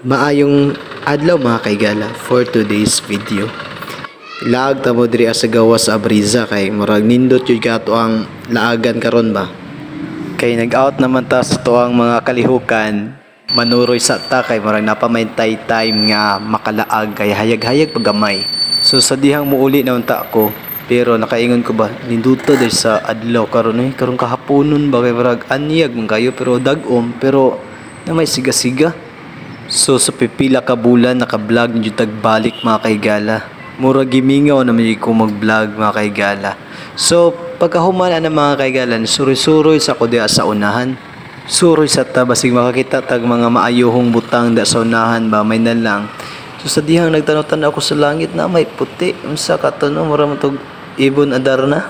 Maayong adlaw, mga kaigala, for today's video. Laag ta mo diri sa gawas sa Abreeza kay murag nindot jud kato ang laagan karon ba. Kay nag-out naman ta sa tuang mga kalihukan, manuroy sa ta kay murag napamay time nga makalaag kay hayag-hayag pagamay. So sa dihang muuli na unta ko, pero nakaingon ko ba, ninduto diri sa adlaw karon eh, karon kahaponon ba, kay murag anyag man kayo pero dag-om pero na may siga-siga. So sa pipila ka bulan naka-vlog na jud tag balik, mga kaigala. Mura gimingaw naman jud ko mag-vlog, mga kaigala. So pagkahuman ana, mga kaigala, suroy-suroy sa ko diha sa unahan. Suroy sa ta basig makakita tag mga maayuhong butang da sa unahan ba, may na lang. So sa dihang nagtanaw-tanaw ako sa langit na may puti. Unsa ka to, no? Mura man tog ibon adarna.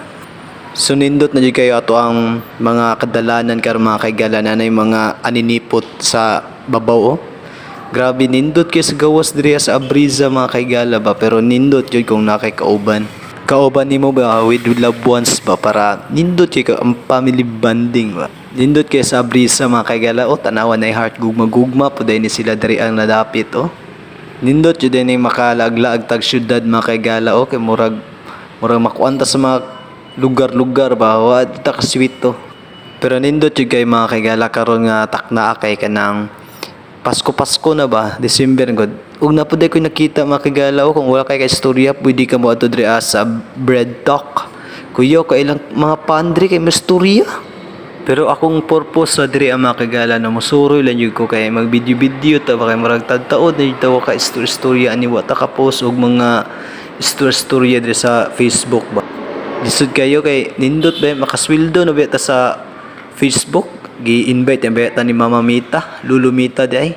So nindot na jud kayo ato ang mga kadalanan karon, mga kaigala, na mga aninipot sa babaw oh. Grabe nindot kay sa gawas diri sa Abreeza, mga kaigala ba, pero nindot jud kung naa kay kauban. Kauban nimo ba, with loved ones ba, para nindot kay ka ang family bonding ba. Nindot kay sa Abreeza, mga kaigala oh, tanawa na heart gugma-gugma po ni sila diri ang nadapit oh. Nindot jud ni makalaaglaag tag syudad, mga kaigala oh, kay murag murag makuan ta sa mga lugar-lugar ba, wa ta kaswito. Pero nindot jud kay, mga kaigala, karon nga takna kay kanang Pasko-Pasko na ba, December gud. Ug naa pud ko nakita, mga kaigala oh, kung wala kay ka istorya, pwede ka mo adto diri sa Bread Talk. Kuya kay ilang mga pandre kay mastorya. Pero akong purpose sa diri ang, mga kaigala, no, musuroy lang jud ko kay mag video-video ta ba, kay murag tadtaod na jud ta ka istorya ani wa ta ka post og mga istorya diri sa Facebook ba. Lisod kayo kay nindot ba makasweldo na ba ta sa Facebook, gi-invite ba ta ni Mama Mita, Lulu Mita di ay.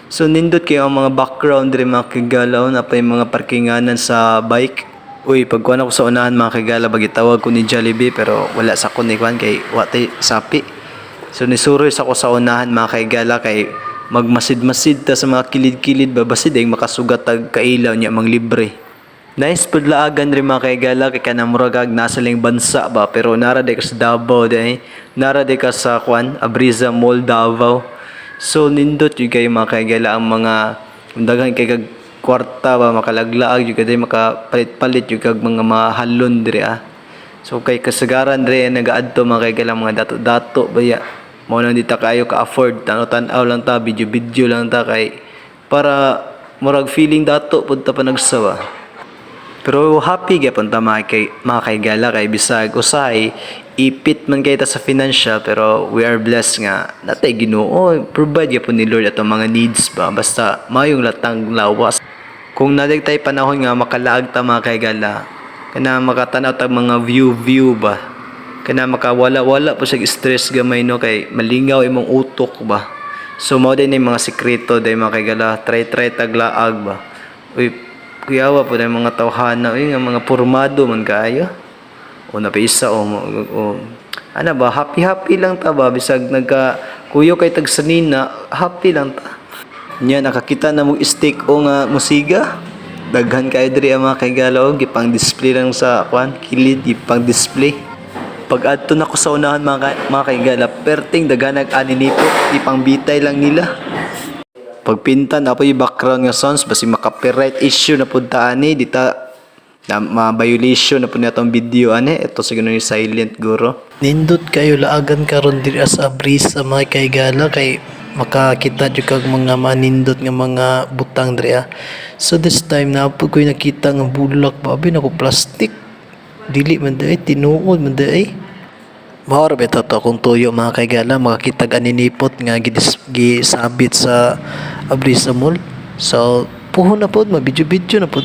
So nindot kayo ang mga background diri, mga kaigala, na pa yung mga parkinganan sa bike. Uy, pagkuan ako sa unahan, mga kaigala, bagitawag ko ni Jollibee pero wala sa ko ni kuan kay wa tay sapi. So nisuroy sa ko sa unahan, mga kaigala, kay magmasid-masid ta sa mga kilid-kilid ba, basid ay makasugat tag kailaw niya mang libre. Nice pud laagan rin, mga kaigala, kay kanang murag ag nasa ling bansa ba, pero nara day ka sa Davao day. Nara day ka sa kwan, Abreeza Mall, Davao. So nindot jud kayo, mga kaigala, ang mga daghan kay kag kwarta ba, makalaglaag jud ka day, makapalit-palit jud kag mga mahalon diri ah. So kay kasagaran diri nagaadto, mga kaigala, mga dato-dato baya. Mao nang di ta kayo ka-afford, tanaw-tanaw lang ta, video-video lang ta kay para murag feeling dato pud ta panagsa. Pero happy gyapon ta, mga kaigala, kay bisag usahay ipit man kay ta sa financial, pero we are blessed nga natay Ginoo, provide gyapon ni Lord atong mga needs ba, basta mayong latang lawas. Kung nadag tay panahon nga makalaag ta, mga kaigala, kana makatanaw tag mga view view ba, kana makawala-wala po sa stress gamay no, kay malingaw imong utok ba. So mao din yung mga sikreto day, mga kaigala, try try taglaag ba. Uy, kuyawa po na yung mga tawhana, uy, nga mga pormado man kaayo. O napisa o, o ano ba, happy happy lang ta ba, bisag nagka kuyo kay tag sanina, happy lang ta. Nya nakakita na mo steak o nga musiga. Daghan kayo diri ang mga kaigala o gipang display lang sa kwan, kilid, gipang display. Pag adto na ko sa unahan, mga kaigala, perting daghan nag aninipot, ipang bitay lang nila. Pagpinta na po yung background nga sounds basi maka-copyright issue na pud ta ani dita na ma-violation na po niya tong video ani ito siguro ni silent guro. Nindot kayo laagan karon diri sa Abreeza, mga kaigala, kay makakita jud kag mga manindot nga mga butang diri ah. So this time naa pud ko'y nakita nga bulak ba, abi nako, plastic. Dili man diay, tinuod man diay. Mao ra bitaw to akong tuyo, mga kaigala, makakitag aninipot nga gisabit sa Abreeza Mall. So puhon na pod, ma-video-video na pod.